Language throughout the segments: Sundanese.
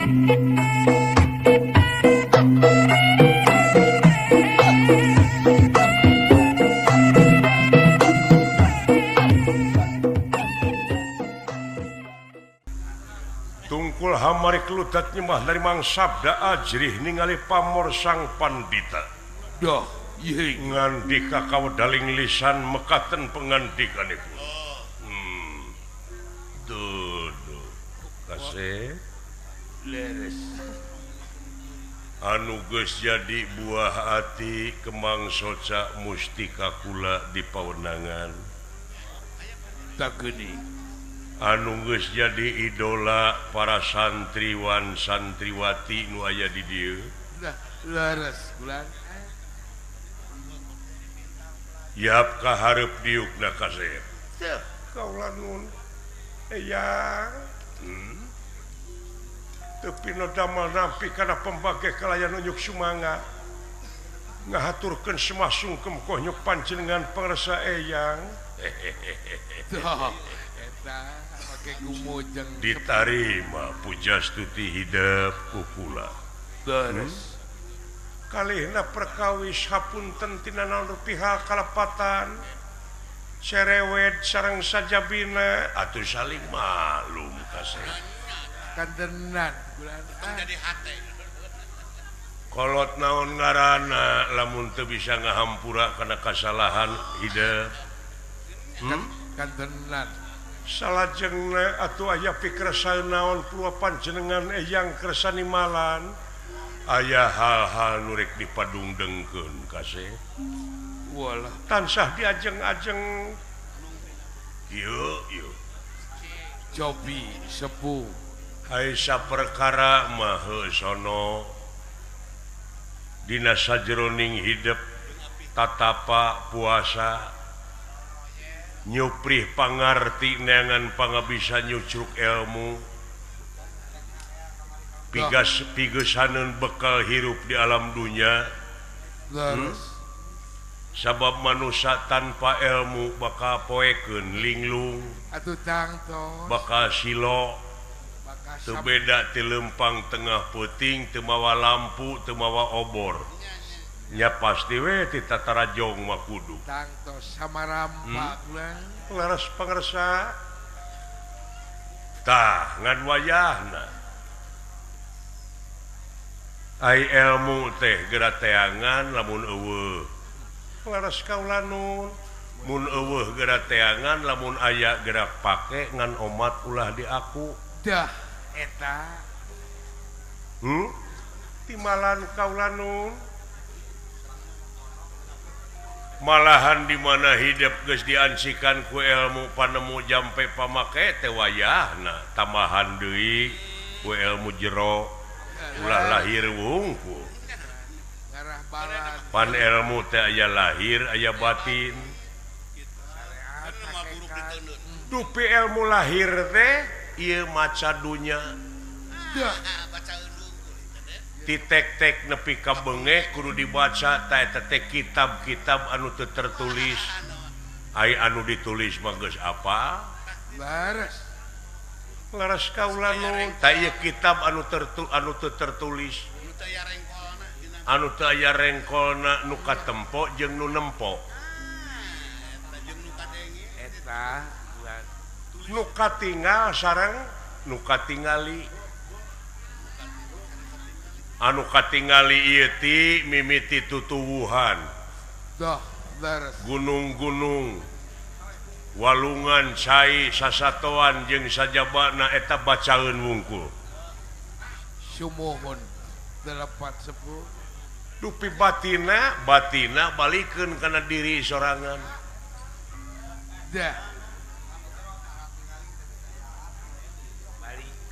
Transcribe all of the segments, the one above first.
Tungkul hamari keludat nyembah dari Mang Sabda ajrih ningali pamor sang pandita. Dah, ye ngandika kawedaling lisan mekaten pengandikanipun. Duh, duh. Kasih. Leres. Anu geus jadi buah ati Kemang Soca mustika kula di pawenangan. Takeuni. Anu geus jadi idola para santriwan santriwati nu aya di dieu. Leres kula. Yap kahareup diukna kasep. Teu kaula nun. Eyang. Teu pinodamal nampi kana pembage kalayan unjuk sumanga. Ngahaturkeun semah sungkem konyuk panjenengan pangresa eyang. Ditarima pujastuti hidep ku kula. Kalihna perkawis hapunten tina naon pihak kalepatan cerewet sareng sajabina atuh saling maklum kasih kantenan kolot naon ngaranna lamun teu bisa ngahampura kana kasalahan hidep. Kantenan salajengna atuh aya pikersa naon pula panjenengan eyang kersani malan aya hal-hal nu rek dipadungdengkeun kasih walah tansah diajeng-ajeng ieu ieu cobi sepuh hai saperkara mah sono dina sajeroning hidep tatapa puasa nyuprih pangarti neangan pangabisa nyucruk ilmu pigas pigesaneun bekal hirup di alam dunya. Sabab manusia tanpa ilmu bakal poekeun linglung bakal silo teu beda ti lempang tengah peuting teu mawa lampu teu mawa obor nya pasti we ti tatarajong mah kudu tangtos samarampa leres pangersa tah ngan wayahna ai ilmu teh geura teangan lamun eueuh leres kaula nun mun eueuh geura teangan lamun aya geura pake ngan omat ulah diaku dah eta timalan kaula nun malahan di mana hidup geus diansikan ku ilmu panemu jampe pamake teh wayahna tambahan deui ku ilmu jero ulah lahir wungkul pan ilmu teh aya lahir aya batin dupi ilmu lahir teh ieu maca dunya titek-tek nepi ka bengeh kudu dibaca ta eta teh kitab-kitab anu teu tertulis ai anu ditulis mah geus apa leres leres kaula nu ta ieu kitab anu anu teu tertulis anu teu aya rengkolna nu katempo jeung nu nempo eta nu katingal sareng nu katingali anu katingali ieu ti mimiti tutuwuhan gunung-gunung walungan cai sasatoan jeung sajabana eta bacaeun wungkul sumuhun delapat sepuh dupi batina batina balikeun kana diri sorangan dah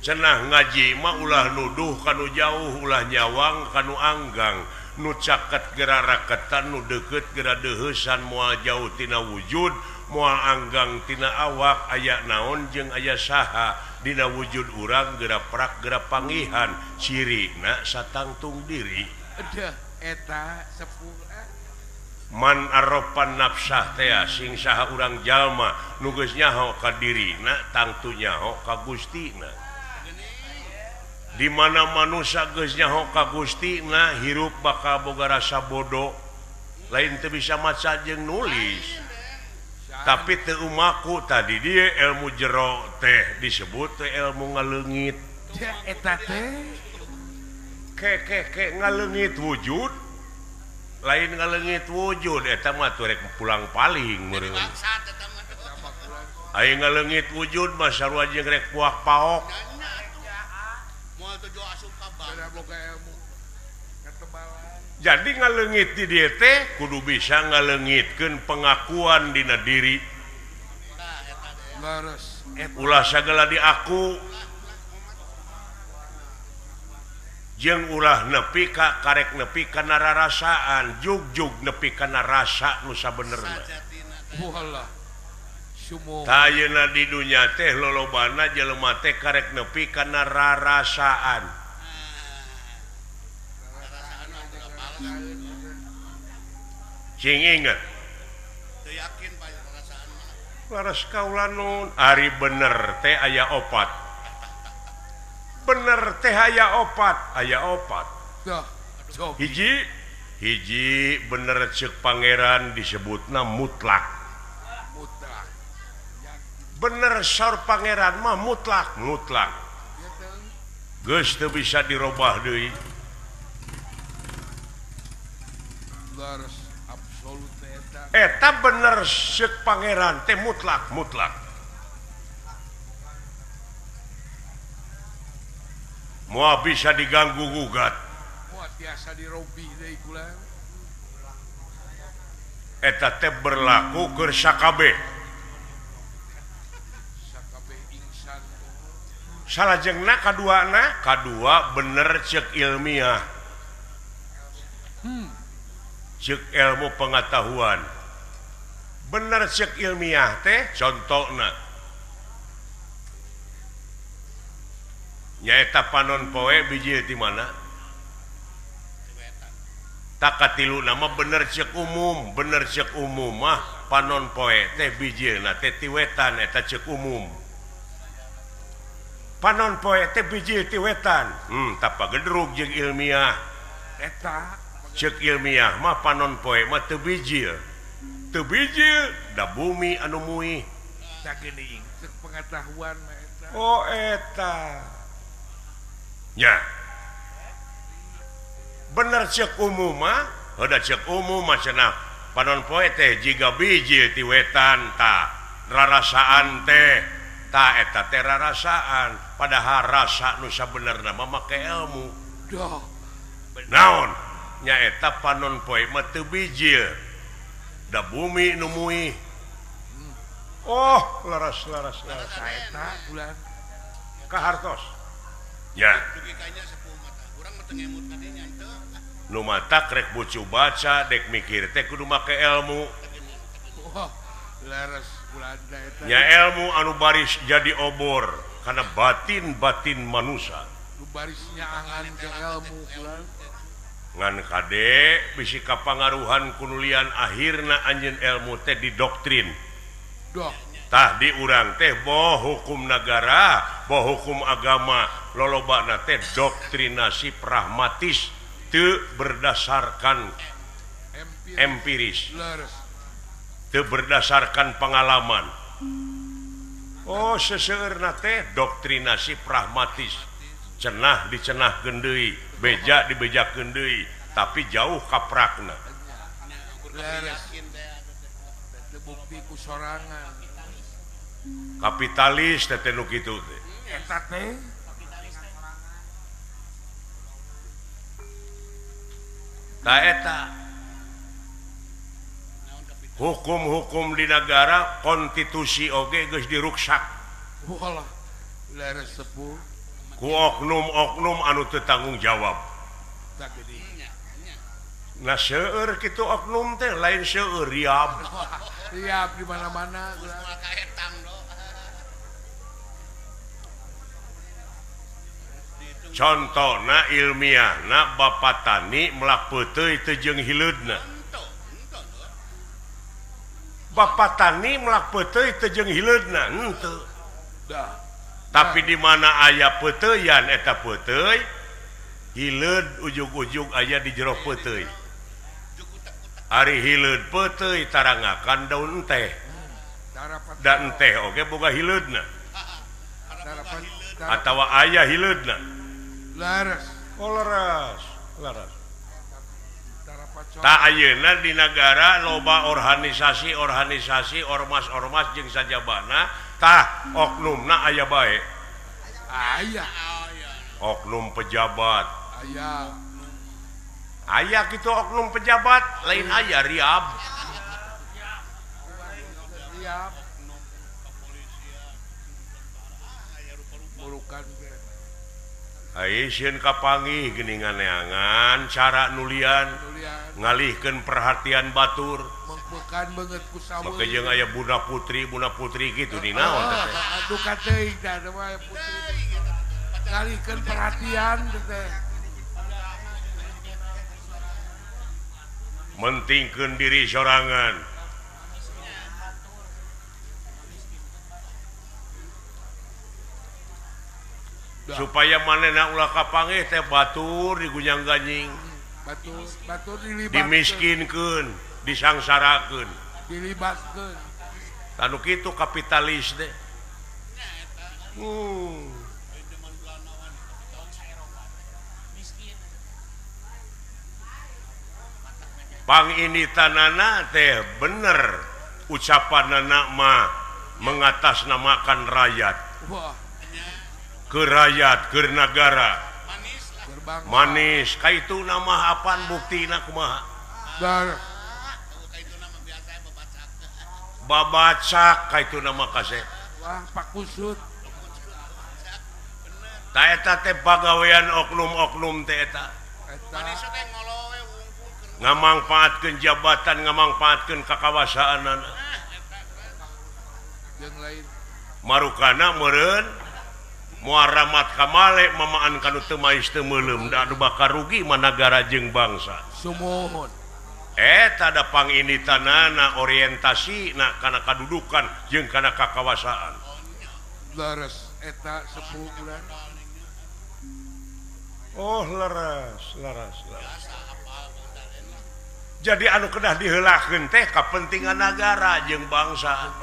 cenah ngaji mah ulah nuduh kanu jauh ulah nyawang kanu anggang nu caket gera raketan nu deukeut gera deuheusan moal jauh tina wujud moal anggang tina awak aya naon jeung aya saha dina wujud urang gera prak gera pangihan cirina satangtung diri dah eta sepuh man arropan nafsah teh sing saha urang jalma nu geus nyaho ka dirina tangtu nyaho ka Gustina. Di mana manusia geus nyaho ka Gusti nah hirup bakal boga rasa bodoh lain teu bisa maca jeung nulis tapi teu umaku tadi dia ilmu jero teh disebut teh ilmu ngaleungit eta teh ke ngaleungit wujud lain ngaleungit wujud eta mah tuh rek pulang paling meureun aya ngaleungit wujud mah sarua jeung rek puak paok. Jadi ngaleungit di dieu teh kudu bisa ngaleungitkeun pengakuan dina diri. Ulah sagala diaku jeung ulah nepi ka karek nepi kana rarasaan jugjug nepi kana rasa nu sabenerna. Tah ayeuna di dunya teh lolobana jelema teh karek nepi kana rarasaan. Cing inget. Laras kaula nun ari bener teh aya opat. Bener teh aya opat, aya opat. Hiji hiji bener ceuk pangeran disebutna mutlak. Bener saur pangeran mah mutlak mutlak geus teu bisa dirobah deui. Eta bener ceuk pangeran teh mutlak mutlak moal bisa diganggu gugat moal tiasa dirobih deui kula. Eta teh berlaku keur sakabeh. Salajengna kaduana kadua bener ceuk ilmiah ceuk ilmu pengetahuan bener ceuk ilmiah teh contona nyaeta panon poe bijil ti mana tak katilu nama bener ceuk umum mah panon poe teh bijilna teh ti wetan eta ceuk umum panon poe teh bijil ti wetan tapa gedrug jeung ilmiah eta ceuk ilmiah mah panon poe mah teu bijil da bumi anu muih sakieu ceuk pengetahuan mah eta oh eta nya bener ceuk umum mah heuda ceuk umum mah cenah panon poe teh jiga bijil ti wetan ta rarasaan teh ta eta teh rarasaan padahal rasa nu sabenerna mah make ilmu. Naon nyaeta panon poe mah teu bijil da bumi nu muih. Oh laras laras laras eta ulah kahartos nya nu matak rek bucu baca dek mikir teh kudu make ilmu. Nya ilmu anu baris jadi obor karena batin-batin manusia barisnya angan ke ilmu ngan kade bisi kapangaruhan kunulian akhirna anjeun ilmu teh didoktrin tah di urang teh boh hukum negara boh hukum agama lolobana teh doktrinasi pragmatis teu berdasarkan empiris teu berdasarkan pengalaman. Oh seseueurna teh doktrinasi pragmatis cenah dicenahkeun deui beja dibejakeun deui tapi jauh kaprakna. Kapitalis teh nu kitu teh eta teh ta eta hukum-hukum di negara konstitusi oge geus diruksak walah leres sepuh ku oknum-oknum anu teu tanggung jawab. Nah seueur kitu oknum teh lain seueur riab. Riab di mana-mana. Contona ilmiahna Bapak Tani melak peuteuy teu jeung hileudna. Bapak Tani melak peuteuy teu jeung hileudna henteu. Tapi di mana aya peuteuyan eta peuteuy hileud ujug-ujug aya di jero peuteuy. Ari hileud peuteuy tarangakan daun teh. Dan teh oge boga hileudna. Atawa aya hileudna. Laras. Oh laras, laras. Tak ayeuna di nagara loba organisasi-organisasi ormas-ormas jeung sajabana tah oknumna aya bae. Aya. Oknum pejabat. Aya. Aya kitu oknum pejabat, lain aya riab. Riab. Burukan Aisyah kapanggih geuningan neangan cara nulian ngalihkeun perhatian batur mengpekan beungeut ku saweung make jeung aya Bunda Putri kitu di naon teh duka teuing tah mah putri ngalihkeun perhatian teh mentingkeun diri sorangan. Supaya manehna ulah kapanggih teh batur digunyang-ganjing batur dilibatkeun dimiskinkeun disangsarakeun dilibatkeun tanu kitu kapitalis teh. Pang ini tanana teh bener ucapanana mah mengatasnamakan rakyat. Wah. Ke rakyat, ke negara manis, kaitu nama apaan buktina kumaha babacak kaitu nama kasep. Wah Pak Kusut ta eta teh pagawean oknum-oknum teh eta ngamangpaatkeun jabatan, ngamangpaatkeun kakawasaanana marukana meureun muaramat kamale mamaan kanu teu mais teu meuleum da anu bakal rugi mah nagara jeung bangsa. Sumuhun. Eta da panginitanana orientasina kana kadudukan jeung kana kakawasaan. Leres eta 10 bulan. Oh leres, leres, leres. Jadi anu kedah diheulakeun teh kapentingan nagara jeung bangsa.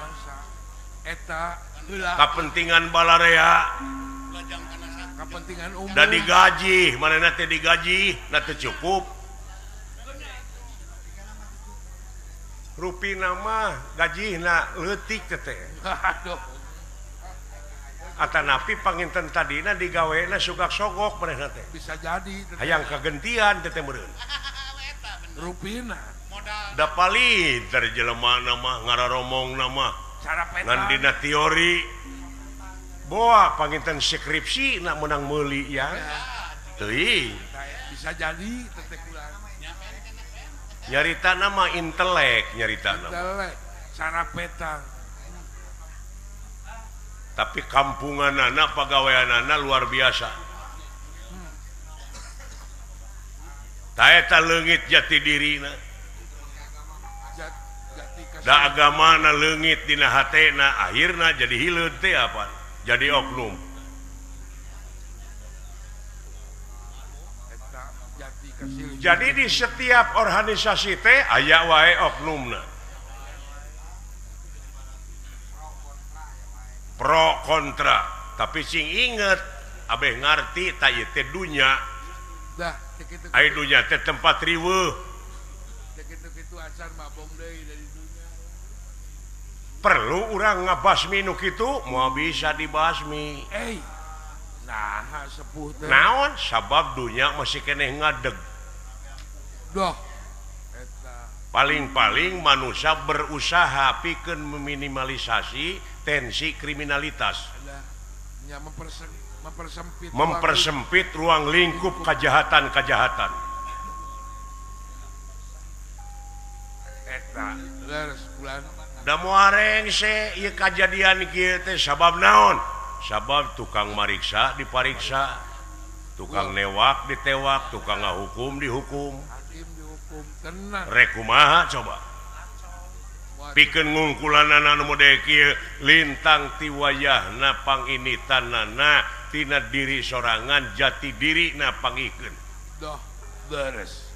Eta heula kapentingan balarea. Kepentingan umum. Dan digaji, manehna teh digaji, na teu cukup. Rupina mah gajihna leutik teh. Aduh. Atanapi panginten tadina digawena sugak sogok manehna teh. Bisa jadi teh. Hayang kagentian teh teh meureun. Rupina. Da palinter jelemana mah ngararomongna mah. Ngan dina teori boa panginten skripsi nak menang meuli ya. Teuing. Bisa jadi teh kula. Nyarita nama intelek, nyarita nama. Intelek, cara petang. Tapi kampunganana pagaweanana luar biasa. Ta eta leungit jati dirina. Da agamana leungit dina hatena, akhirna jadi hileud teh apa? Jadi oknum. Jadi di setiap organisasi teh aya wae oknumna. Pro kontra, tapi sing inget abeh ngarti ta ieu teh dunya. Ai dunya teh tempat riweuh. Perlu urang ngabasmi nu kitu moal bisa dibasmi. Nah, sepuh teh. Naon sabab dunya masih keneh ngadeg. Doh. Eta. Paling-paling manusia berusaha pikeun meminimalisasi tensi kriminalitas. Ya, mempersempit ruang lingkup kejahatan-kejahatan. Eta leres bulan. Da moal rengse ieu kajadian kieu teh sabab naon? Sabab tukang mariksa dipariksa, tukang newak ditewak, tukang ngahukum dihukum. Hakim dihukum tenang. Rek kumaha coba? Pikeun ngungkulanana anu model kieu lintang ti wayahna panginitanana tina diri sorangan jati diri na pangikeun. Dah beres.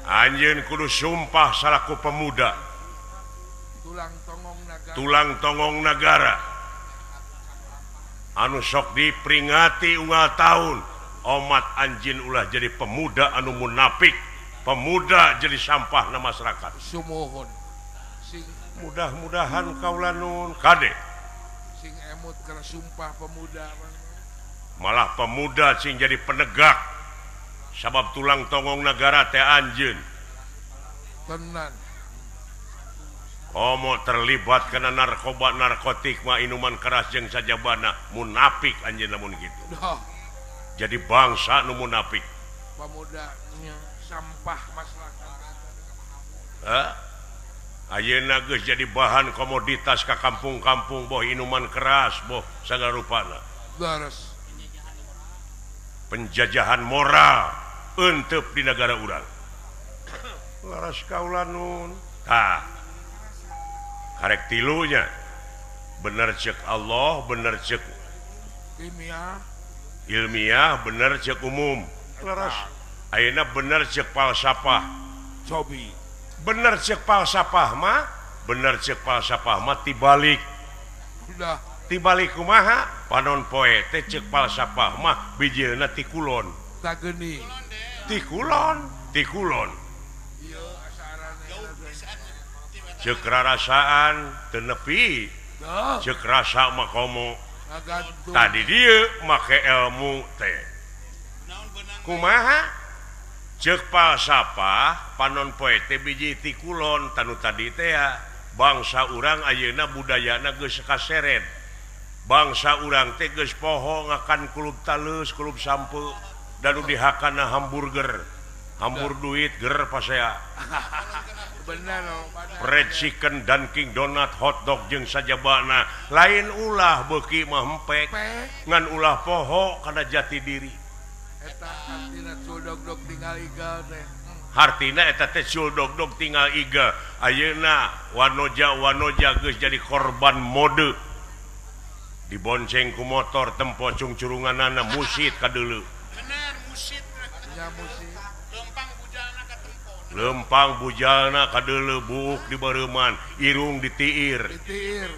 Anjeun kudu sumpah salaku pemuda. Tulang tongong nagara. Tulang tongong nagara. Anu sok diperingati unggal tahun omat anjeun ulah jadi pemuda anu munafik. Pemuda jadi sampah na masyarakat. Sumuhun. Sing mudah-mudahan kaula nun kade. Sing emut kana sumpah pemuda. Malah pemuda sing jadi penegak. Sabab tulang tongong negara teh anjeun. Tenan. Komo terlibat kana narkoba narkotik mah inuman keras jeung sajabana munafik anjeun lamun kitu. Jadi bangsa nu munafik. Pemudanya sampah masyarakat. Ayeuna geus jadi bahan komoditas ka kampung-kampung boh inuman keras boh sagala rupana. Leres. Penjajahan moral eunteup di negara urang. Leres kaula nun. Tah. Karek tilunya. Bener cek Allah, bener cek ilmiah. Ilmiah, bener cek umum. Leres. Ayeuna bener cek falsafah. Cobi. Bener cek falsafah mah, bener cek falsafah mah tibalik. Udah. Tibalik kumaha? Panon poe teh cek falsafah mah bijeuna ti kulon. Tageni. Ti kulon, ti kulon. Ieu asarane. Cek rarasaan teu nepi. Cek rasa mah komo. Tadi dieu make ilmu teh. Kumaha? Cek falsafah panon poe teh biji ti kulon tanu tadi teh bangsa urang ayeuna budayana geus kaseret. Bangsa urang teh geus poho ngakan kulub talus, kulub sampe, dan nu dihakana hamburger. Hambur duit ger pasea. Red chicken, Dunkin Donut, hotdog jeung sajabana. Lain ulah beuki mah hempek, ngan ulah poho kana jati diri. Eta hartina cul dog-dog tinggal igal teh. Hartina eta teh cul dog-dog tinggal igal. Ayeuna wanoja-wanoja geus jadi korban mode. Dibonceng ku motor tempo cungcurunganana musit ka deuleu. Bener musit. Nya musit. Lempang bujalna ka tempo. Lempang bujalna ka deuleu buuk di bareuman, irung ditiir. Ditiir.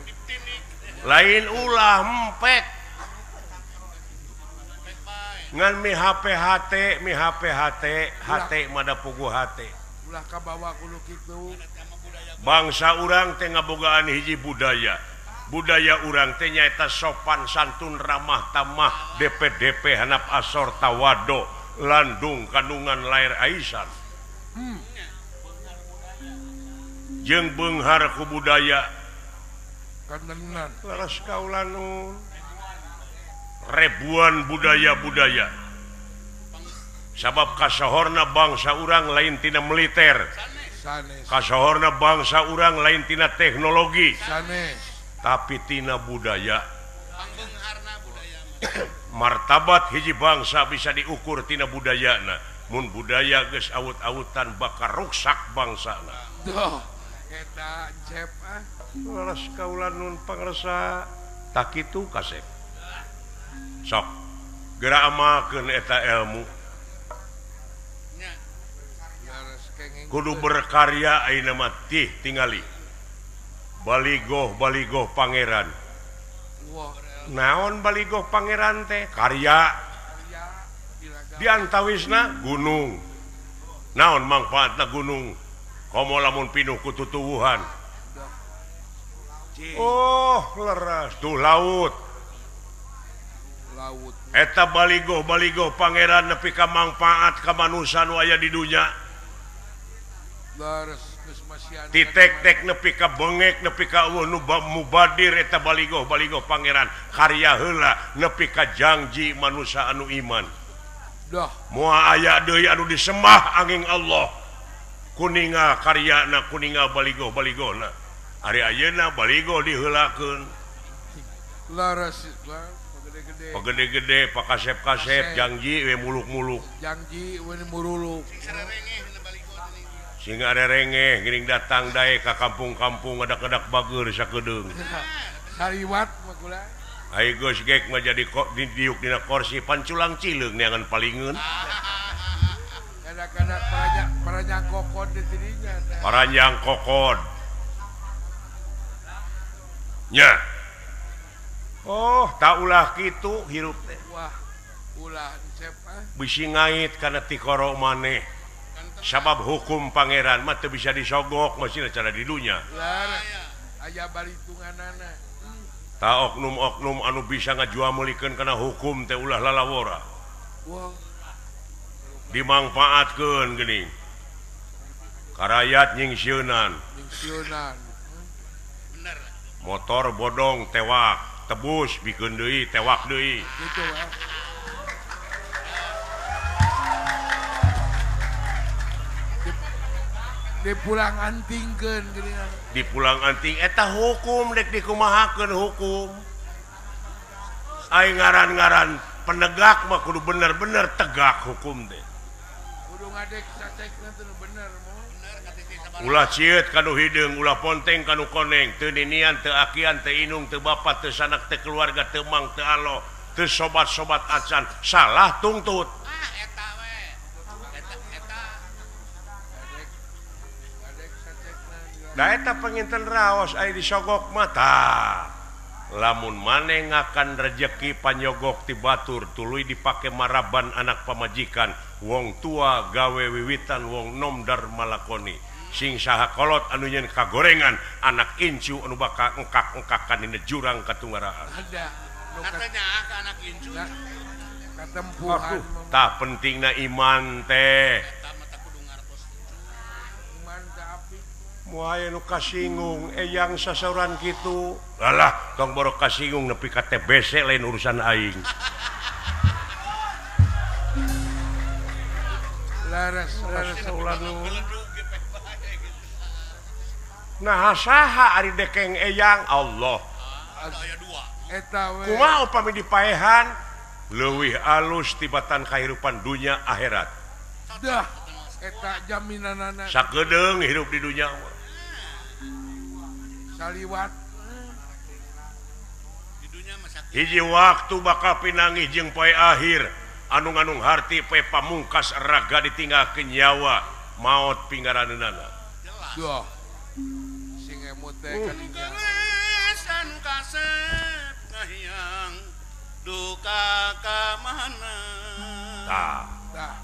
Lain ulah empek. Ngan mi HPHT, mi HPHT, HT mada pugu HT. Ulah kabawa kudu kitu. Bangsa urang teh ngabogaan hiji budaya. Budaya urang teh nyaeta sopan santun ramah tamah DPDP hanap asor tawado landung kandungan lair aisan. Jeung beunghar ku budaya. Kanenan. Leres kaula nun. Ribuan budaya-budaya. Sabab kasohorna bangsa urang lain tina militer. Kasohorna bangsa urang lain tina teknologi. Tapi tina budaya. Martabat hiji bangsa bisa diukur tina budayana. Mun budaya geus awut-awutan bakal ruksak bangsana. Duh, eta cep ah. Leres kaula nun pangresa tak kitu kasep. Sok geura amalkeun eta ilmu. Kudu berkarya ayeuna mah tih tingali. Baligoh baligoh pangeran. Naon baligoh pangeran teh? Karya. Di antawisna gunung. Naon mangfaatna gunung? Komo lamun pinuh ku tutuwuhan. Oh, leres tuh laut. Laut. Eta baligoh baligoh pangeran nepi ka mangfaat ka manusa nu aya di dunya. Titek-tek nepi ka bengek nepi ka eueuh nu mubadir eta baligoh baligoh pangeran karya heula nepi ka jangji manusa anu iman. Dah. Moal aya deui anu disembah angin Allah. Kuninga karyana kuninga baligoh baligohna. Ari ayeuna baligoh diheulakeun. Leres pagede-gede pakasep-kasep jangji we muluk-muluk. Jangji we muruluk. Sing arerengeh geuning datang dae ka kampung-kampung ngadak-ngadak bageur sakedeung. Saliwat mah kula. Ai geus gek mah jadi kok didiuk dina kursi panculang cileung neangan palingeun. Kadang-kadang paranjang kokod di sininya. Paranjang kokod. Nya. Oh, tak ulah kitu hirup teh. Wah, ulah encep ah. Bisi ngait kana tikoro maneh. Sabab hukum pangeran mah teu bisa disogok masih cara di dunya. Aya balitunganana. Ta oknum-oknum anu bisa ngajual-meulikeun kana hukum teh ulah lalawora. Wah. Dimangfaatkeun geuning. Karayat nyingsieunan. Nyingsieunan. Bener. Motor bodong tewak, tebus bikeun deui tewak deui. Kitu ah. Dipulang antingkeun geuningan. Dipulang anting eta hukum dek dikumahakeun hukum. Ai ngaran-ngaran penegak mah kudu bener-bener tegak hukum teh. Kudu ngadek sacekna teh bener mo. Ulah cieut kanu hideung, ulah ponteng kanu koneng, teu ninian, teu akian, teu inung, teu bapa, teu sanak, teu keluarga, teu mang, teu alo, teu sobat-sobat acan, salah tungtut. Ah eta we. Eta eta. Da eta panginten raos ai disogok mata. Lamun maneh ngakan rejeki panyogok ti batur tuluy dipake maraban anak pamajikan, wong tua gawe wiwitan wong nom darma lakoni. Sing saha kolot anu nyeun kagorengan, anak incu anu bakal engkak-engkakan dina jurang katunggaraan. Ada. Katanya ka anak incu. Katempuhan. Tah pentingna iman teh. Moal nu kasinggung eyang sasauran kitu. Alah, tong borok kasinggung nepi ka TBC lain urusan aing. Laras laras ulah nu. Nah saha ari dekeng eyang Allah. Eta we. Kumaha upami dipaehan leuwih alus tibatan kahirupan dunya akhirat. Dah eta jaminanana. Sakedeung hirup di dunya mah. Saliwat. Di dunya mah sakit. Hiji waktu bakal pinanggih jeung poe akhir anu nganung harti poe pamungkas raga ditinggalkeun nyawa maot pinggaraneunana. Duh. Sing emut teh kadinya. Anu kasep kahiyang duka ka mana. Tah. Tah.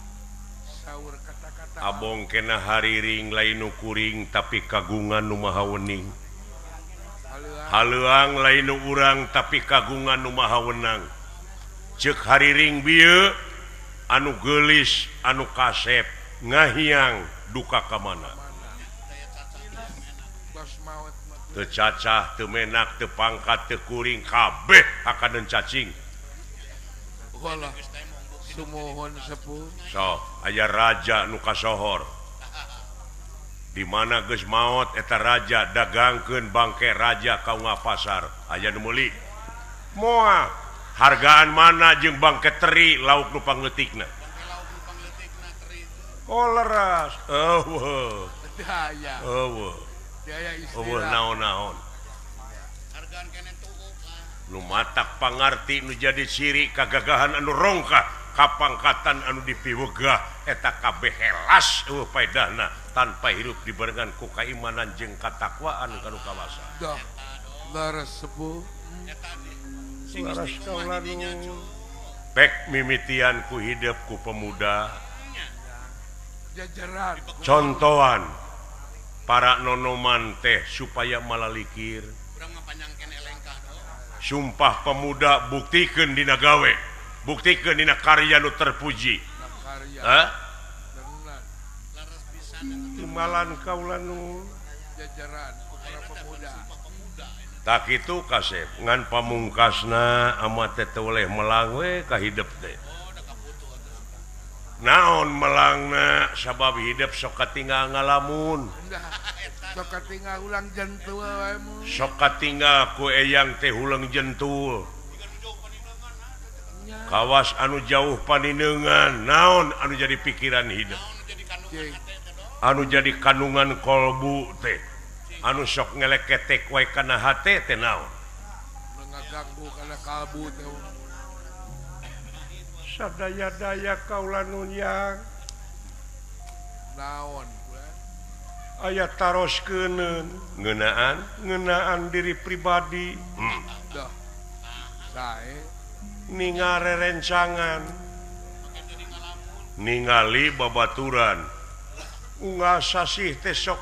Saur kata-kata. Abong kena hariring lain nu kuring tapi kagungan nu maha wening. Haleuang lain nu urang tapi kagungan nu maha wenang. Ceuk hariring bieu anu geulis anu kasep ngahiang duka ka mana. Teu cacah, teu menak, teu pangkat, teu kuring kabeh hakaneun cacing. Walah. Sumuhun sepuh. So, aya raja nu kasohor. Di mana geus maot eta raja dagangkeun bangke raja ka ungah pasar. Aya nu meuli. Moal hargaan mana jeung bangke teri lauk nu pangleutikna. Oh leras. Eueuh. Daya. Eueuh. Daya Eueuh istilah. naon-naon. Hargaan keneh tuuk lah. Nu matak pangarti nu jadi ciri kagagahan anu rongkah, kapangkatan anu dipiwegah eta kabeh helas eueuh paedahna tanpa hirup dibarengan ku kaimanan jeung katakwaan kanu kawasa. Dah. Leres sepuh. Eta sing Leres istiqomah kaula di dinya nu. cu. Pek mimitian ku hidup ku pemuda. Jajaran. Contohan para nonoman teh supaya malalikir. Urang mah panjang keneh lengkah do. Sumpah pemuda buktikeun dina gawe, buktikeun dina karya nu terpuji. Karya. Hah? Tenan. Leres pisan eta teh. Timbalan kaula nu Jajaran ku para pemuda. Sumpah pemuda eta. Tak kitu kasep ngan pamungkasna amat teh teu oleh melang we ka hidep teh. Oh, da kabutuh atuh. Naon melangna sabab hidep sok katinggal ngalamun. Dah. Sok katinggal ulang jentul wae mu. Sok katinggal ku eyang teh huleng jentul. Nya. Kawas anu jauh paninengan naon anu jadi pikiran hidup. Naon jadi kandungan Cing. hate teh do. Anu jadi kandungan kolbu teh anu sok ngeleketek wae kana hate teh naon? Ngaganggu kana kalbu teh. Sadaya-daya kaula nu yang naon? Aya taroskeun ngeunaan diri pribadi. Dah. Sae ningare rencangan. Ningali babaturan. Unggal sasih teh sok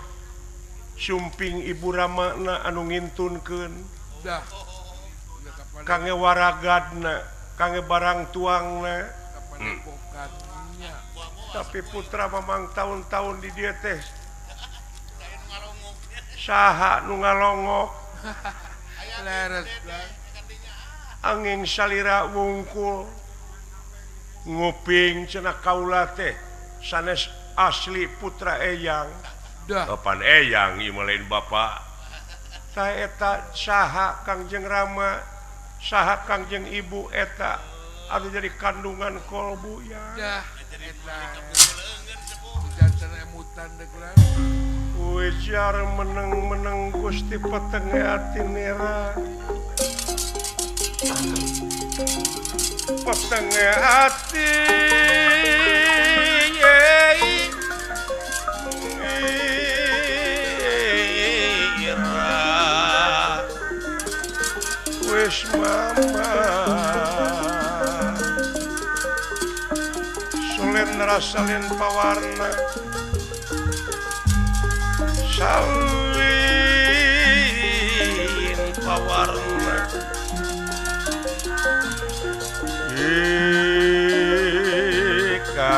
sumping ibu ramana anu ngintunkeun. Dah. Kangge waragadna, kangge barang tuangna. Tapi putra mamang tahun-tahun di dieu teh saha nu ngalongok. Leres. Angin salira wungkul nguping cenah kaula teh sanes asli putra eyang. Dah. Kapan eyang ieu mah lain bapa. Tah eta saha Kangjeng Rama, saha Kangjeng Ibu eta anu jadi kandungan kolbu ya. Dah eta. Janten emutan deuk lah. Ujar meneng-meneng Gusti petenge ati nera. Petenge ati ira. Wis mama Solen rasalin pawarna salin pawarna ika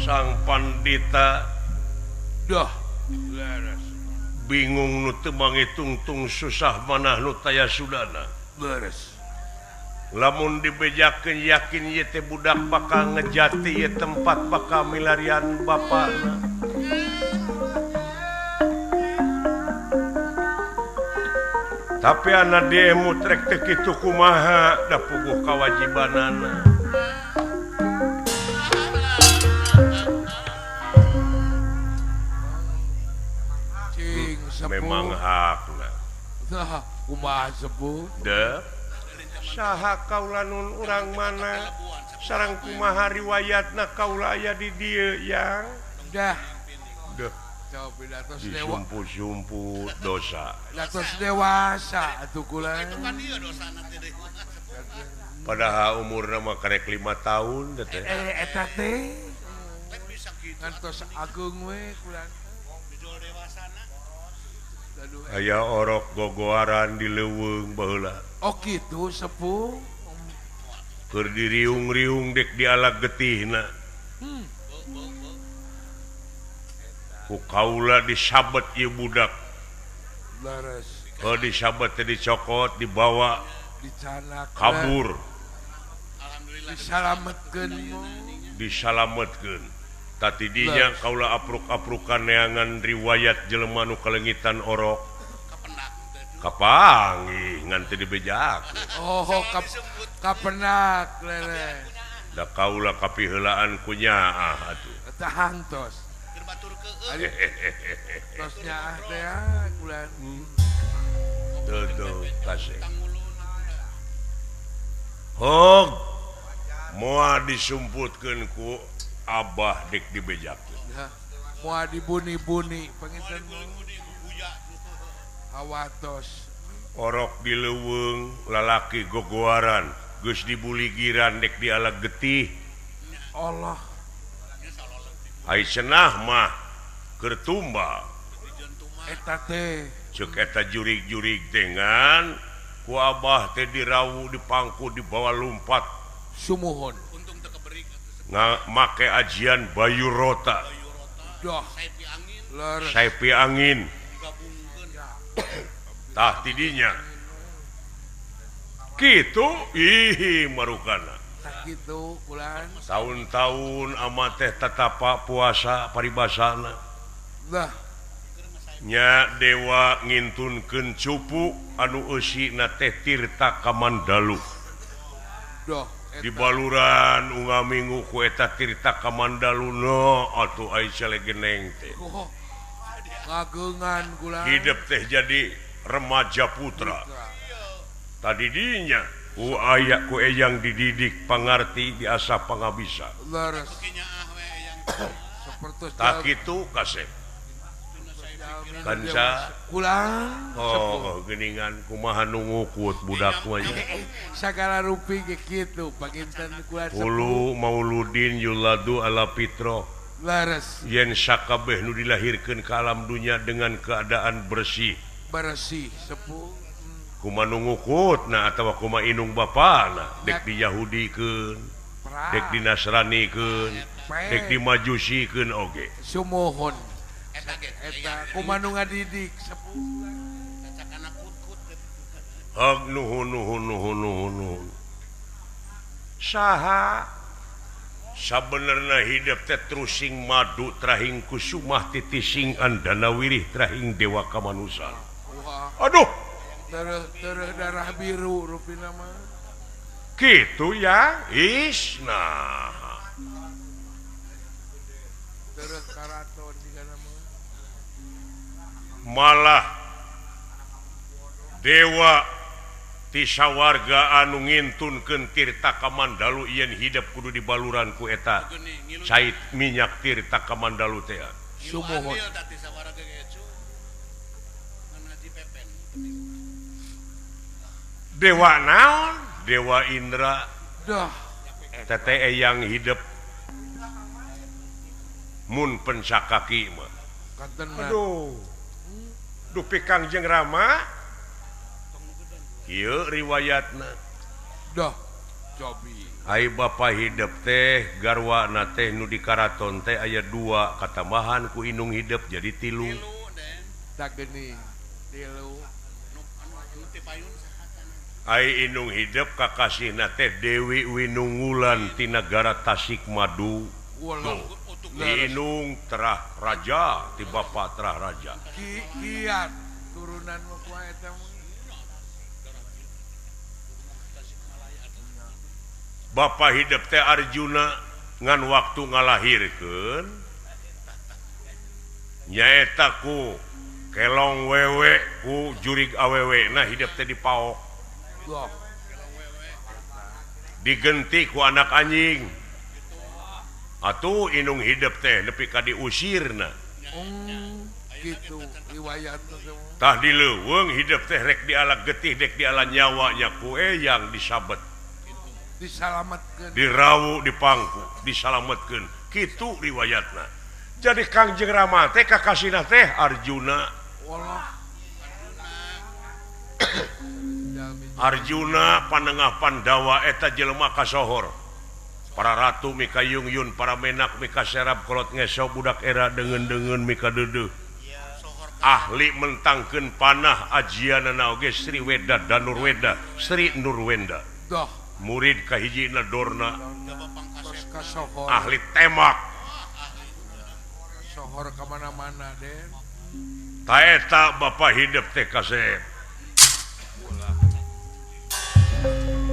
sang pandita dah leres bingung nu teu mangitungtung susah manah nu taya sudana leres. Lamun dibejakeun yakin ieu teh budak bakal ngejati ieu tempat bakal milarian bapana. Tapi anak diemut rek teu kitu kumaha da puguh kawajibanana. Cing sepuh. Memang hakna. Tah kumaha sepuh? Deuh. Saha kaula nun urang mana sareng kumaha riwayatna kaula aya di dieu yang dah. Deuh. Disumput-sumput dosa. Datos dewasa atuh kula. Padahal umurna mah karek 5 tahun teh. Eta teh. Ngantos ageung we kula. Aya orok gogoaran di leuweung baheula. Oh kitu sepuh. Keur diriung-riung dek dialag getihna. Ku kaula disabet ieu budak. Leres. Heuh disabet teh dicokot dibawa dicanak kabur. Alhamdulillah disalametkeun. Disalametkeun. Tadi dinya kaula apruk-aprukan neangan riwayat jelema nu kalengitan orok. Kapanggih ngan teu dibejakeun. Oh, kapenak lele. Da kaula kapiheulaan ku nyaah atuh. Eta hantos. Tos nyaah teh kula. Tuh tuh kasih. Hog moal disumputkeun ku abah dek dibejakeun. Moal dibuni-buni panginten. Hawatos. Orok di leuweung lalaki gogoaran geus dibuligiran dek dialag getih. Allah. Ai cenah mah keur tumbal. Eta teh ceuk eta jurig-jurig teh ngan ku abah teh dirawu dipangku dibawa lumpat. Sumuhun. Make ajian Bayu Rota. Dah. Saipi angin. Tah tidinya. Kitu ih marukana. Kitu kulan. Tahun-tahun ama teh tatapa puasa paribasana. Lah. Nya dewa ngintunkeun cupu anu eusina teh Tirta Kamandalu. Doh, di baluran unga minggu ku eta Tirta Kamandalu no atuh ai celegeneng teh. Kagengan kula. Hidup teh jadi remaja putra. Tadi dinya ku aya ku eyang dididik pangarti diasah pangabisa. Leres. Sapertos tak kitu kasep. Kanca kula. Oh, geuningan kumaha nu ngukut budak mah sagala rupi ge kitu panginten kula. Hulu mauludin yuladu ala fitro. Leres. Yen sakabeh nu dilahirkeun ka alam dunya dengan keadaan bersih. Bersih sepuh. Kuma nu ngukutna atawa kuma indung bapana dek di Yahudikeun, dek di Nasranikeun, dek di Majusikeun oge. Sumuhun. Eta kuma nu ngadidik sepuh. Hag nuhun nuhun nuhun nuhun nuhun. Saha sabenerna hidup teh trusing madu trahing kusumah titising andana wirih trahing dewa kamanusan. Aduh. Tereh darah biru rupina mah. Kitu ya, is nah. Tereh karaton digana mah. Malah dewa ti sawarga anu ngintunkeun Tirta Kamandalu yen hidup kudu dibaluran ku eta cait minyak Tirta Kamandalu teh. Sumuhun. Dewa naon? Dewa Indra. Dah. Tete eyang hidup mun pensakaki mah. Aduh. Dupi Kangjeng Rama. Ieu riwayatna. Dah. Cobi. Ai bapa hidup teh garwana teh nu di karaton teh aya 2 katambahan ku indung hidup jadi 3. Tak geuning. 3. Ai indung hidup kakasihna teh Dewi Winungulan ti nagara Tasikmadu. Indung terah raja ti bapa terah raja. Kiat turunan mah kumaha eta mah. Bapa hidup teh Arjuna ngan waktu ngalahirkeun nyaeta ku kelong wewe ku jurig awewe nah hidup teh dipaok. Digenti ku anak anjing. Atuh indung hidup teh nepi ka diusirna. Gitu riwayatna. Tah di leuweung hidup teh rek diala getih dek diala nyawa nya ku eyang disabet. Disalametkeun. Dirawu dipangku, disalametkeun. Kitu riwayatna. Jadi Kangjeng Rama teh kakasihna teh Arjuna. Walah. Arjuna panengah Pandawa eta jelema kasohor. Para ratu mika yung-yun, para menak mika serap kolot ngeso budak era deungeun-deungeun mika deudeuh. Ahli mentangkeun panah ajianana oge Sri Weda Danurweda, Sri Nurwenda. Doh. Murid kahijina Dorna. Ahli temak. Sohor ka mana-mana den. Ta eta bapa hidup teh kasep.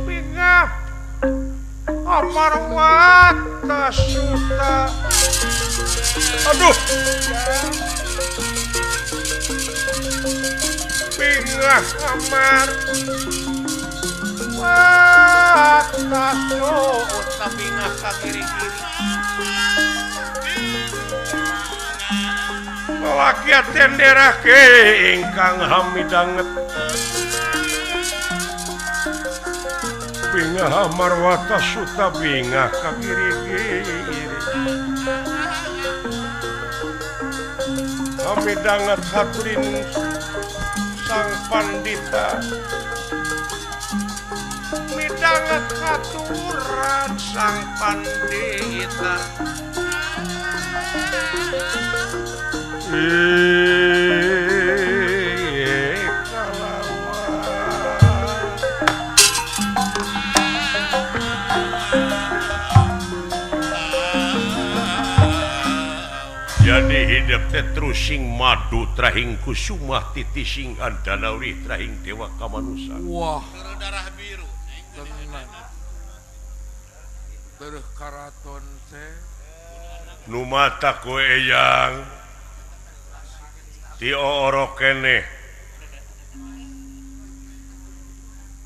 Bingah Amarwata Suta. Aduh. Bingah Amar Wata Suta bingah ka kiri-kiri. Rakyat tenderake ingkang hamidanget. Bingah Amarwata Suta bingah ka kiri-kiri. Hamidanget haturin sang pandita. Midanget haturan sang pandita. Jadi hidup teh terusing madu trahing kusumah titising andanauri trahing dewa kamanusa. Wah, darah biru. Tenang. Terus karaton teh nu mata ku eyang ti oorok keneh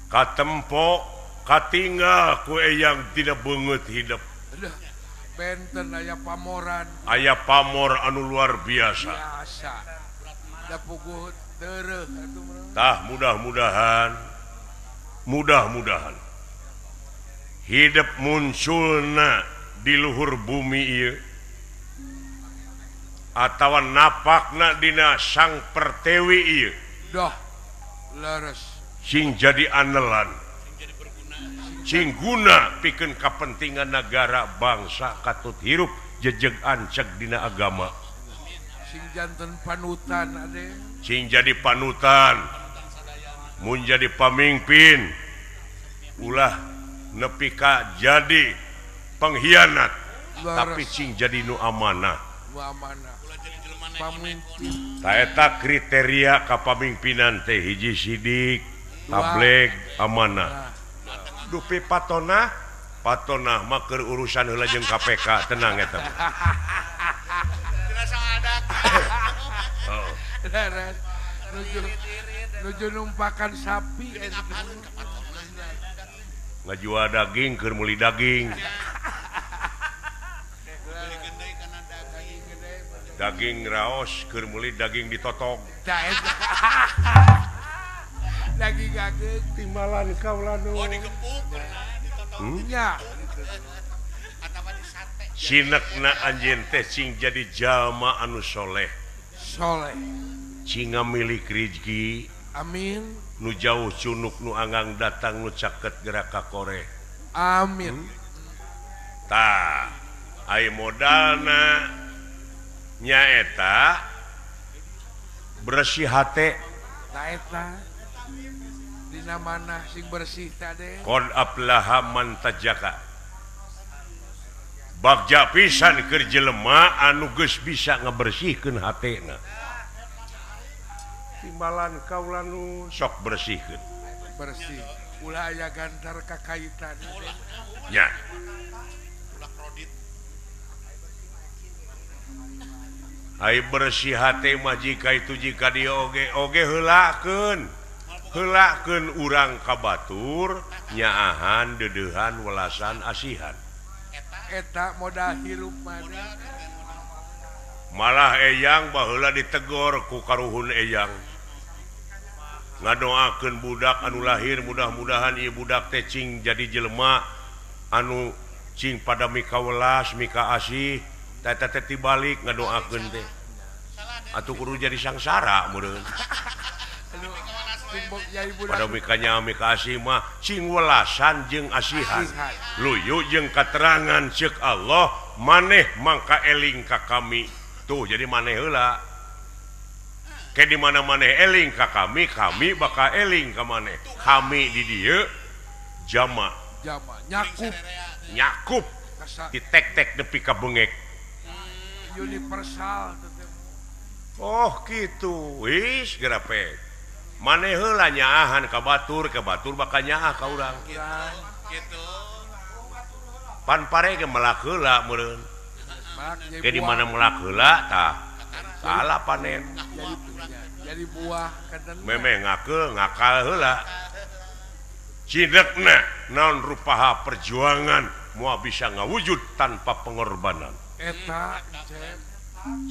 katempo katinggal ku eyang tidak beungeut hidup. Benten aya pamoran. Aya pamor anu luar biasa. Biasa. Da puguh tereuh atuh. Tah mudah-mudahan hidup munculna di luhur bumi ieu atawa napakna dina sang pertewi ieu. Dah leres. Sing jadi anelan. Sing guna pikeun kapentingan negara bangsa katut hirup jejeg anceg dina agama. Sing janten panutan ade. Sing jadi panutan. Mun jadi pamimpin ulah nepi ka jadi pengkhianat, tapi sing jadi nu amanah. Nu amanah. Pamimpin. Ta eta kriteria kapamimpinan teh hiji sidik, tableg, amanah. Dupi patonah, patonah mah keur urusan heula jeung KPK, tenang eta. Oh. Nuju numpakan sapi ngajual daging keur meuli daging. Daging raos keur meuli daging ditotog. Daging ageng timbalan kaula nu. Oh digepuk ditotog. Nya. Atawa disate. Sinekna anjeun teh sing jadi jalma anu soleh. Soleh. Sing ngamilik rezeki. Amin. Nu jauh cunuk nu anggang datang nu caket gerak ka koreh. Amin. Tah, ai modalna nyaeta bersih hate. Ta eta dina manah sing bersih tade. Qad aflaha man tajaka. Bagja pisan keur jelema anu geus bisa ngabersihkeun hatena. Timbalan kaula nu sok bersihkeun. Bersih. Ulah aya gantar kakaitan. Nya. Ulah krodit. Ai bersih hate mah jika itu jika dia oge oge heulakeun. Heulakeun urang ka batur nyaahan deudeuhan welasan asihan. Eta modal hirup mah. Malah eyang baheula ditegor ku karuhun eyang. Ngadoakeun budak anu lahir mudah-mudahan ieu budak teh cing jadi jelema anu cing pada mika welas mika asih. Teh teh tibalik ngadoakeun teh. Atuh kudu jadi sangsara meureun. Pada mikanya mika asih mah cing welasan jeung asihan. Luyu jeung katerangan ceuk Allah maneh mangka eling ka kami. Tuh jadi maneh heula. Ke di mana maneh eling ka kami, kami bakal eling ka maneh. Kami di dieu jama. Jama nyakup. Nyakup. Ditek-tek nepi ka bengek. Universal. Oh gitu. Wis gerapek. Maneh heula nyaahan ka batur bakal nyaah ka urang. Gitu. Pan pare ge melak heula meureun. Ke di mana melak heula tah salah panen. Jadi buah kadang. Memeh ngakeul ngakal heula. Cidekna naon rupaha perjuangan moal bisa ngawujud tanpa pengorbanan. Eta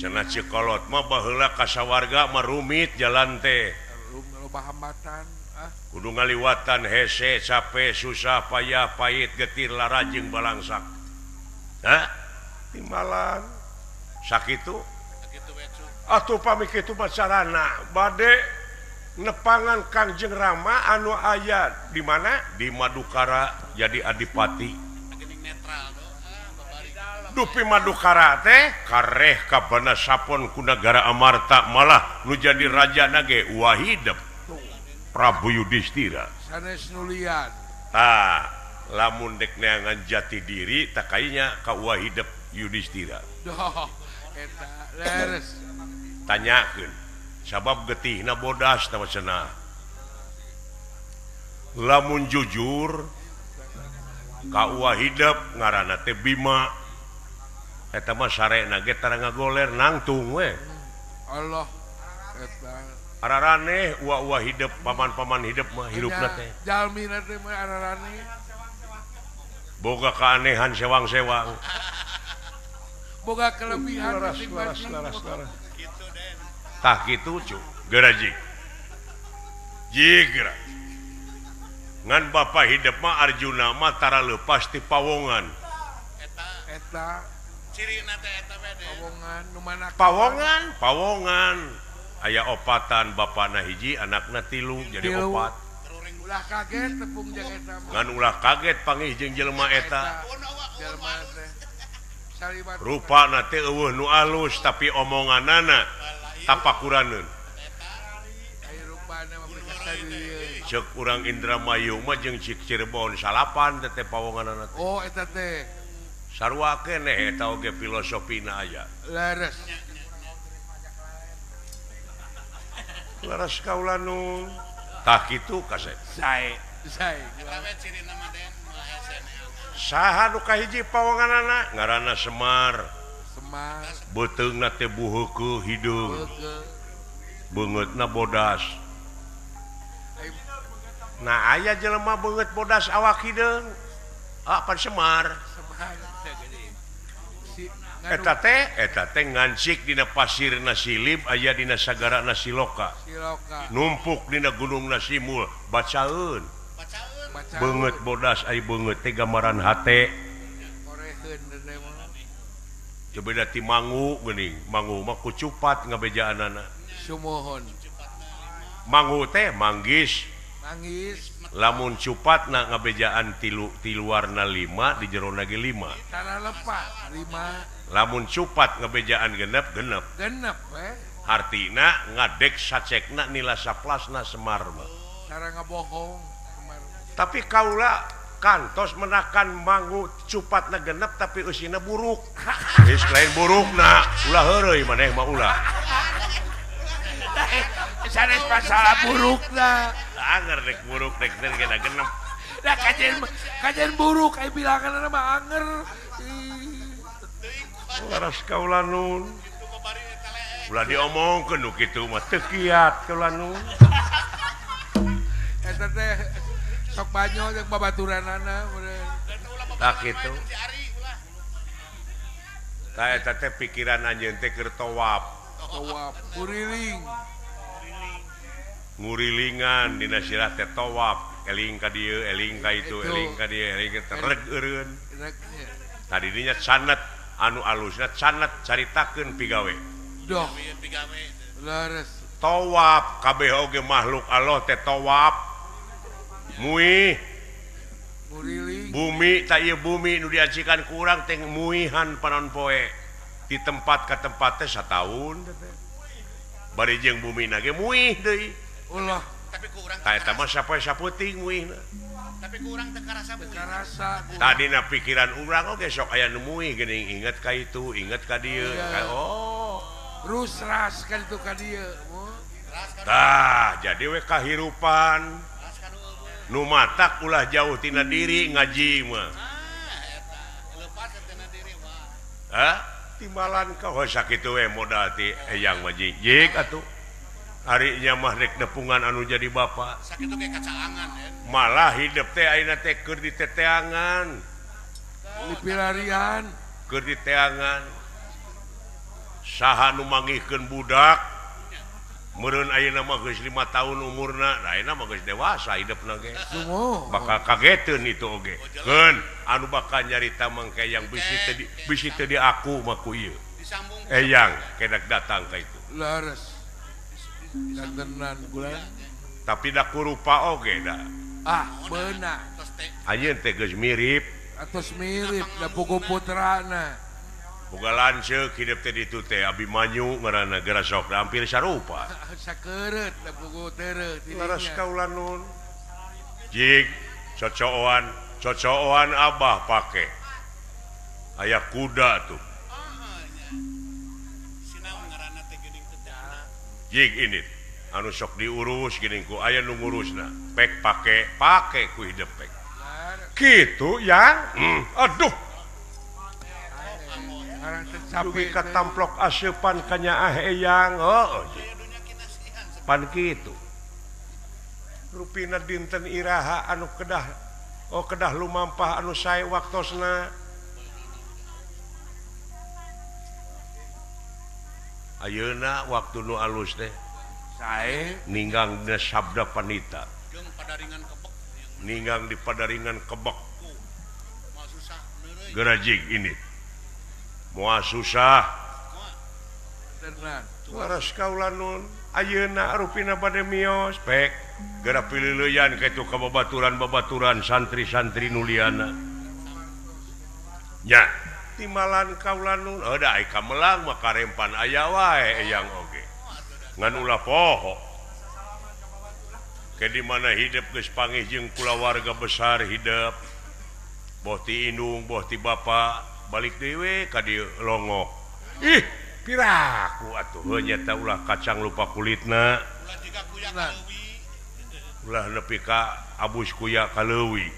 cenah Cikolot mah baheula ka sawarga mah rumit jalan teh. Loba hambatan ah. Kudu ngaliwatan hese capek susah payah pahit getir lara jeung balangsak. Hah? Timbalan sakitu atuh pami kitu mah carana bade nepangan Kangjeng Rama anu aya di mana? Di Madukara jadi adipati. Dupi Madukara teh kareh ka bana sapon ku nagara Amarta malah nu jadi raja nage wahidep Prabu Yudhistira. Sanes nulian. Tah, lamun dek neangan jati diri tak kayaknya ka wahidep Yudhistira. Doh, Eta leres. Tanyakeun sabab getihna bodas tah cenah. Lamun jujur ka uwa hidep ngaranna teh Bima. Eta mah sarena ge tara ngagoler nangtung we. Allah eta araraneh uwa-uwa hidep paman-paman hidep mah hirupna teh. Jalmina teh mah araraneh. Boga keanehan sewang-sewang. Boga kelebihan laras laras. Tah kitu cu, geura jig. Jig geura. Ngan bapa hidep mah Arjuna mah tara leupas ti pawongan. Eta cirina teh eta we pawongan nu mana? Pawongan, pawongan. Aya opatan bapana hiji anakna tilu jadi opat. Ulah kaget tepung jeung eta. Ngan ulah kaget panggih jeung jelema eta. Rupana teh eueuh nu alus tapi omonganana tapakuraneun. Ceuk urang Indramayu mah jeung cik Cirebon salapan teh pawonganana teh. Oh eta teh. Sarua keneh eta oge filosofina aya. Leres. Leres kaula nu tah kitu kasep. Sae, sae. Saha nu kahiji pawonganana ngaranna Semar. Semar. Beuteungna teh buheukeun hideung. Beungeutna bodas. Nah aya jelema beungeut bodas awak hideung. Ah pan Semar. Eta teh ngancik dina pasirna Silib aya dina sagarana Siloka. Numpuk dina gunungna Simul, bacaeun. Beungeut bodas ai beungeut teh gambaran hate. Coba da ti mangu geuning, mangu mah kucupat ngabejaanana. Sumuhun. Mangu teh manggis. Manggis. Lamun cupatna ngabejaan tilu ti luarna 5 di jerona ge 5. Tara lepat 5. Lamun cupat ngabejaan genep genep. Genep we. Hartina ngadek sacekna nila saplasna Semar mah. Tara ngabohong Semar. Tapi kaula kantos menakan mangu cupatna genep tapi eusina buruk. Geus lain burukna, ulah heureuy maneh mah ulah. Sanes masalah burukna. Anger rek buruk rek teh genep genep. Lah kajian buruk aya bilanganna mah anger. Laras kaula nun. Ulah diomongkeun nu kitu mah teu kiat kaula nun. Eta teh sok banyo jeung babaturanana meureun. Tah kitu. Tah eta teh pikiran anjeun teh keur tawaf. Tawaf kuriling. Ngurilingan dina sirah teh tawaf, eling ka dieu, eling ka itu, eling ka dieu, eling ka reg eureun. Tadi dinya canet anu alusna canet caritakeun pigawe. Doh. Leres. Tawaf kabeh oge makhluk Allah teh tawaf. Muih. Nguriling. Bumi ta ieu bumi nu diajikan ku urang teh muihan panon poe. Di tempat ka tempat teh sataun teh. Bari jeung bumi na ge muih deui. Ulah. Tapi ku urang tah eta mah sapoe saputing muihna. Tapi ku urang teu karasa muih. Karasa. Tadina pikiran urang oge sok aya nu muih geuning inget ka itu, inget ka dieu. Oh. Rusras ka ditu ka dieu. Tah, jadi we kahirupan. Nu matak ulah jauh tina diri ngaji mah. Lepas tina diri mah. Hah? Timbalan ka heuh sakitu we modal ti eyang mah jig atuh. Harinya mah rek nepungan anu jadi bapak. Sakitu ge kacaangan ya. Malah hidup teh ayeuna teh keur diteteangan. Dipilarian, keur diteangan. Saha nu manggihkeun budak? Meureun ayeuna mah geus 5 tahun umurna, nah ayeuna mah geus dewasa hidupna ge. Bakal kageteun itu oge. Keun anu bakal nyarita mangke yang bisi teu diaku mah ku ieu. Eyang kedak datang ka itu. Leres. Dantenan gula. Tapi da kurupa oge da. Ah, beuna. Anjeun teh geus mirip. Atos mirip da pugu putrana. Boga lanceuk hidup teh ditu teh Abimanyu ngaranna geura sok hampir sarupa. Sakeureut da pugu tereuh ti dinya. Leres kaula nun. Jig cocoan, cocoan abah pake. Aya kuda tuh. Jig ini anu sok diurus geuning ku aya nu ngurusna pek pake pake ku hidep pek kitu yang aduh dugi ka tamplok aseupan ka nyaah eyang heuh pan kitu rupina dinten iraha anu kedah oh kedah lumampah anu sae waktosna ayeuna waktu nu alus teh sae ninggang dina sabda panita jeung padaringan kebek ninggang di padaringan kebek gerajig ini moal susah waras kaula nun ayeuna rupina bade mios pek geura pilileuyan ka itu ka babaturan-babaturan santri-santri nu liana nya timbalan kaula nun heuh da ai kamelang mah karempan aya wae eyang oge ngan ulah poho ke di mana hidup geus pangih jeung kulawarga besar hidup boh ti indung boh ti bapa balik deui we ka dieu longok ih piraku atuh heuh nyata ulah kacang lupa kulitna ulah nepi ka abus kuya ka leuwi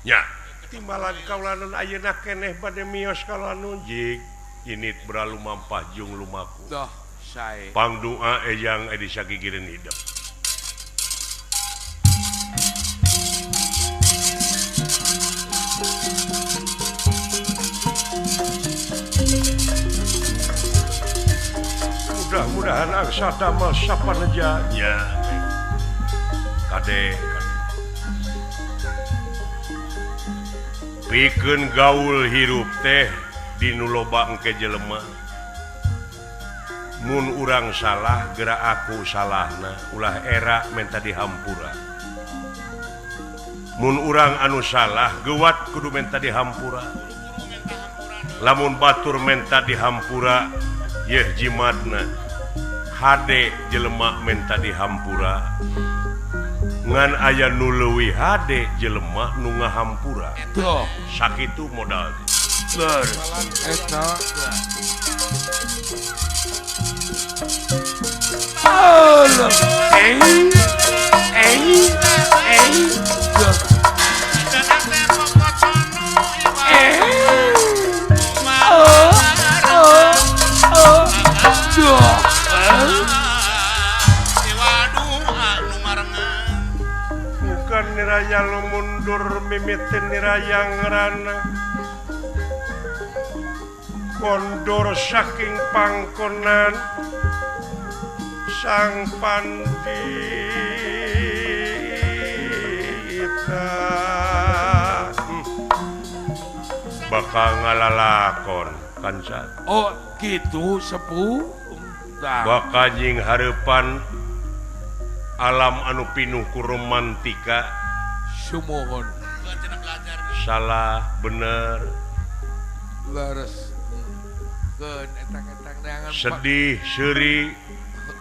nya timbalan kaula nun ayeuna keneh bade mios kaula nun jig init beralumampah jung lumaku doh sae pangdoa eyang edi sagigireun hidup mudah-mudahan angsa damel sapaneja nya kade pikeun gaul hirup teh dinu loba engke jelema mun urang salah geura aku salahna ulah era menta dihampura mun urang anu salah geuwat kudu menta dihampura lamun batur menta dihampura yeuh jimatna hade jelema menta dihampura ngan aya nu leuwih hade jelema nu ngahampura sakitu modal eta bukan niraya lu mundur mimitin niraya ngerana kondor saking pangkonan sang pandita bakal ngalalakon kanca oh gitu sepuh bakal nying hareupan alam anu pinuh ku romantika sumuhun salah bener leres sedih seuri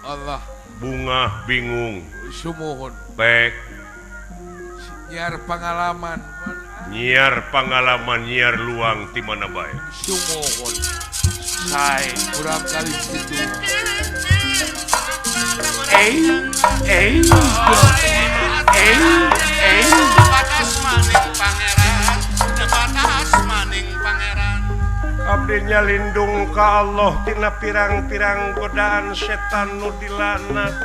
Allah bungah bingung sumuhun pek nyiar pengalaman nyiar luang ti mana bae sumuhun sae kurang kali situ batas maning pangeran batas maning pangeran abdi nyalindung ka Allah tina pirang-pirang godaan setan nu dilaknat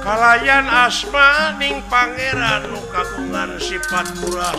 kalayan asma ning pangeran nu kagungan sifat murah.